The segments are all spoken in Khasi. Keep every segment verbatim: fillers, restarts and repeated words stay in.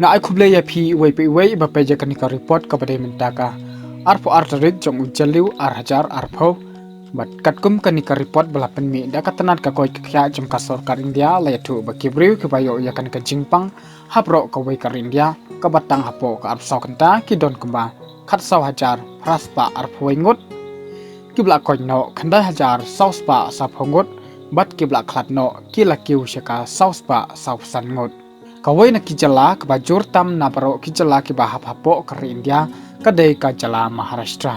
Nga ai khublei ïa phi iwei pa iwei ba peit ïa kane ka report kaba dei mynta ka arphew ar tarik jong u Jylliew ar hajar arphew. Bad katkum kane ka report ba la pynmih da ka tnat ka koit ka khiah jong ka sorkar India, la ïathuh ba ki briew kiba ïoh ïa kane ka jingpang ha baroh kawei ka ri India kaba tang hapoh ka arphew saw kynta ki don kumba khatsaw hajar phra spah arphew wei ngut. Kiba la koit noh khyndai hajar saw spah sawphew ngut, bad kiba la khlad noh ki la kiew sha ka saw spah sawphew san ngut. Kawei na ki jylla kaba jur tam na baroh ki jylla kiba hap hapoh ka ri India ka dei ka jylla Maharashtra.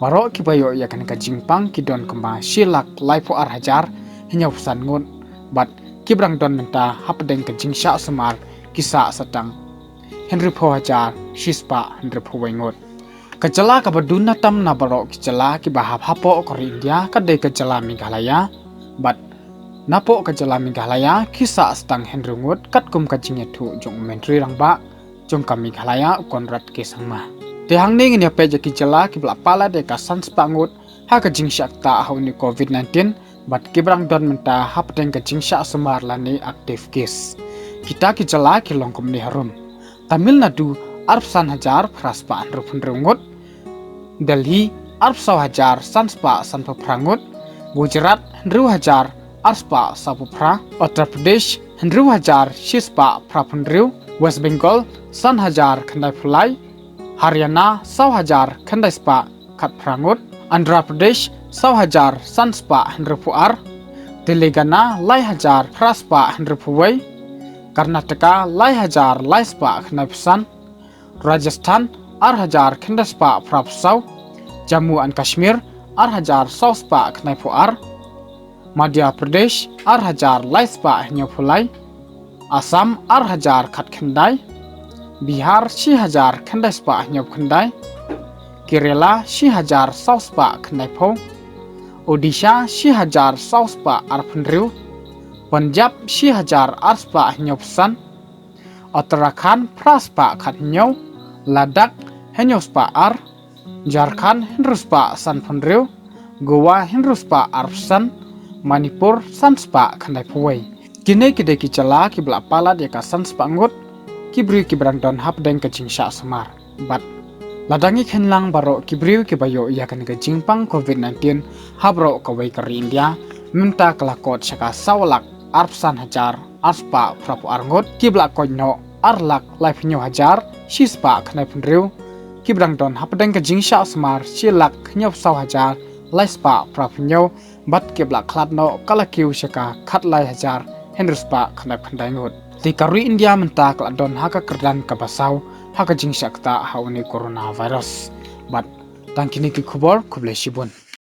Baroh kiba ïoh ïa kane ka jingpang ki don kumba shi lak laiphew ar hajar hynñiewphew san ngut, bad kiba dang don mynta hapdeng ka jingshah sumar ki sah sa tang hynriewphew hajar shi spah hynriewphew wei ngut. Ka jylla kaba duna tam na baroh ki jylla kiba hap hapoh ka ri India ka dei ka jylla Meghalaya, bad napoh ka jylla Meghalaya ki sah sa tang hynriew ngut katkum ka jingïathuh jong u Myntri Rangbah jong ka Meghalaya u Conrad K Sangma. Te hangne ngin ïa peit ïa ki jylla kiba la palat ïa ka san spah ngut ha ka jingshah ktah ha une u Covid nineteen, bad kiba dang don mynta hapdeng ka jingshah sumar lane active case. Kita ki jylla ki long kumne harum: Tamil Nadu arphew san hajar phra spah hynriewphew hynriew ngut, Delhi arphew saw hajar san spah sanphew phra ngut, Gujarat hynriew hajar ar spah sawphew phra, Uttar Pradesh hynriew hajar shi spah phraphew hynriew, West Bengal san hajar khyndaiphew lai, Haryana saw hajar khyndai spah khatphra ngut, Andhra Pradesh saw hajar san spah hynriewphew ar, Telangana lai hajar phra spah hynriewphew wei, Karnataka lai hajar lai spah khyndaiphew san, Rajasthan ar hajar khyndai spah phraphew saw, Jammu and Kashmir ar hajar saw spah khyndaiphew ar, Madhya Pradesh ar hajar lai spah hynñiewphew lai, Assam ar hajar khatkhyndai, Bihar shi hajar khyndai spah hynñiewphew khyndai, Kerala shi hajar saw spah khyndaiphew, Odisha shi hajar saw spah arphew hynriew, Punjab shi hajar ar spah hynñiewphew san, Uttarakhand phra spah khathynñiew, Ladakh hynñiew spah ar, Jharkhand hynriew spah sanphew hynriew, Goa hynriew spah arphew san, Manipur san spah khyndaiphew wei. Kine ki dei ki jylla kiba la palat ïa ka san spah ngut ki briew kiba dang don hapdeng ka jingshah sumar. Bad lada ngi kheiñ lang baroh ki briew kiba ïoh ïa kane ka jingpang Covid nineteen ha baroh kawei ka ri India, mynta ka la kot sha ka saw lak arphew san hajar ar spah phraphew ar ngut, kiba la koit noh ar lak laiphew hynñiew hajar shi spah khyndaiphew hynriew, kiba dang don hapdeng ka jingshah sumar shi lak hynñiewphew saw hajar lai spah phraphew hynñiew, bad kiba la khlad noh ka la kiew sha ka khatlai hajar hynriew spah khyndaiphew khyndai ngut. Te ka ri India mynta ka la don ha ka kyrdan kaba saw ha ka jingshah ktah ha une u coronavirus. Bad tang kine ki khubor, khublei shibun.